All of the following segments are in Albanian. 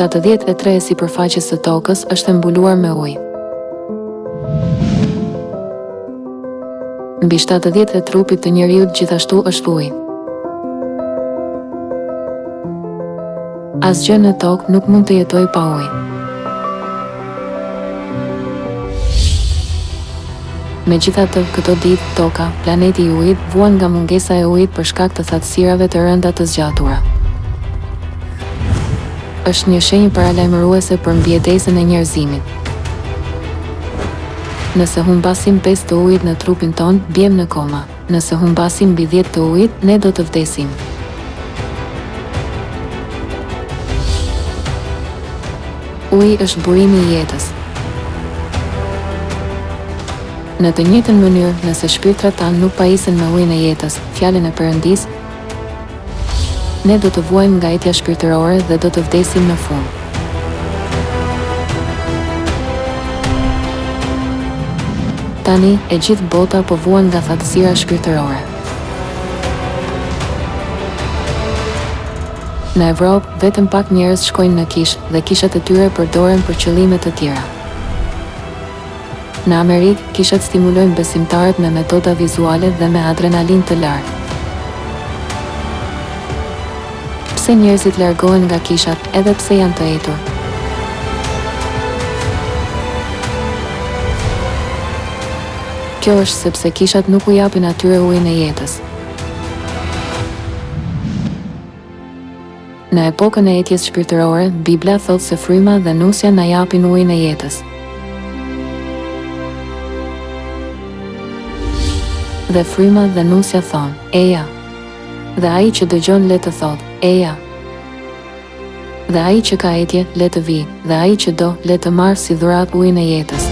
73 e sipërfaqes së Tokës është e mbuluar me ujë. Mbi 70 e trupit të njeriut gjithashtu është ujë. Asgjë në Tokë nuk mund të jetojë pa ujë. Megjithatë, këto ditë, Toka, planeti i ujit, vuan nga mungesa e ujit për shkak të thatësirave të rënda të zgjatura. Është një shenjë paralajmëruese për mbijetesën e njerëzimit. Nëse humbasim pesë të ujit në trupin tonë, biem në koma. Nëse humbasim mbi dhjetë të ujit, ne do të vdesim. Uji është burimi i jetës. Në të njëjtën mënyrë, nëse shpirtrat tanë nuk pajisen me ujin e jetës, Fjalën e Perëndisë, ne do të vuajmë nga etja shpirtërore dhe do të vdesim në fund. Tani, e gjithë bota po vuan nga thatësira shpirtërore. Në Evropë, vetëm pak njerëz shkojnë në kishë dhe kishat e tyre përdoren për qëllime të tjera. Në Amerikë, kishat stimulojnë besimtarët me metoda vizuale dhe me adrenalinë të lartë. Pse njerëzit largohen nga kishat edhe pse janë të etur? Kjo është sepse kishat nuk u japin atyre ujin e jetës. Në epokën e etjes shpirtërore, Bibla thotë se fryma dhe nusja na japin ujin e jetës. Dhe fryma dhe nusja thonë, Eja. Dhe ai që dëgjon le të thotë, Eja. Dhe ai që ka etje, le të vijë, dhe ai që do, le të marrë si dhuratë ujin e jetës.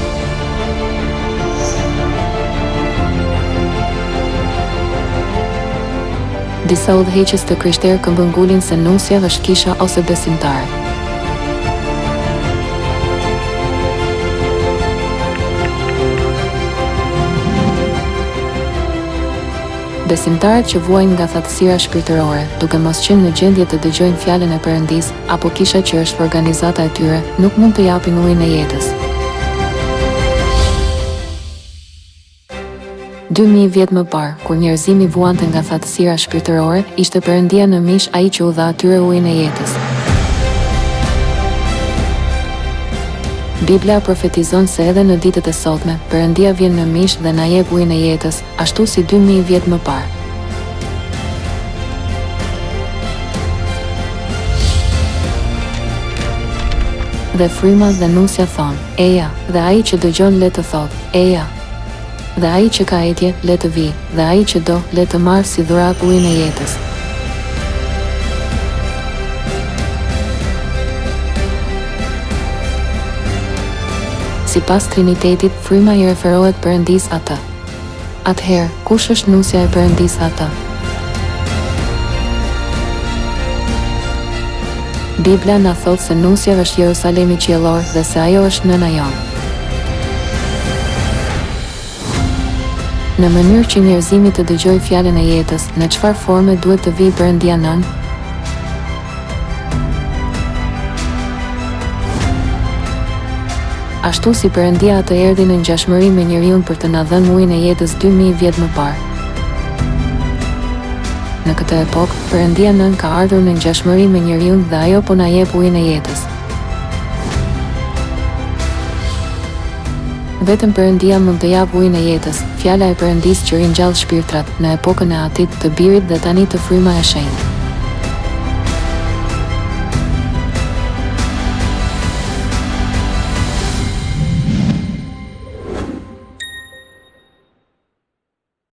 Disa udhëheqës të krishterë këmbëngulin se nusja është kisha ose besimtarët. Besimtarët që vuajnë nga thatësira shpirtërore, duke mos qenë në gjendje të dëgjojnë fjalën e Perëndisë, apo kisha që është organizata e tyre, nuk mund të japin ujin e jetës. 2000 vjet më parë, kur njerëzimi vuante nga thatësira shpirtërore, ishte Perëndia në mish ai që u dha atyre ujin e jetës. Bibla profetizon se edhe në ditët e sotme, Perëndia vjen në mish dhe na jep ujin e jetës, ashtu si 2000 vjet më parë. Dhe fryma dhe nusja thonë, Eja, dhe ai që dëgjon le të thotë, Eja. Dhe ai që ka etje, le të vijë, dhe ai që do, le të marrë si dhuratë ujin e jetës. Sipas Trinitetit, fryma i referohet Perëndisë Atë. Atëherë, kush është nusja e Perëndisë Atë? Bibla na thotë se nusja është Jerusalemi qiellor dhe se ajo është nëna jonë. Në mënyrë që njerëzimi të dëgjojë fjalën e jetës, në çfarë forme duhet të vijë Perëndia Nënë? Ashtu si Perëndia Atë erdhi në ngjashmëri me njeriun për të na dhënë ujin e jetës 2000 vjet më parë. Në këtë epokë, Perëndia Nënë ka ardhur në ngjashmëri me njeriun dhe ajo po na jep ujin e jetës. Vetëm Perëndia mund të japë ujin e jetës, fjala e Perëndisë që ringjall shpirtrat, në epokën e Atit, të Birit dhe tani të Fryma e Shenjtë.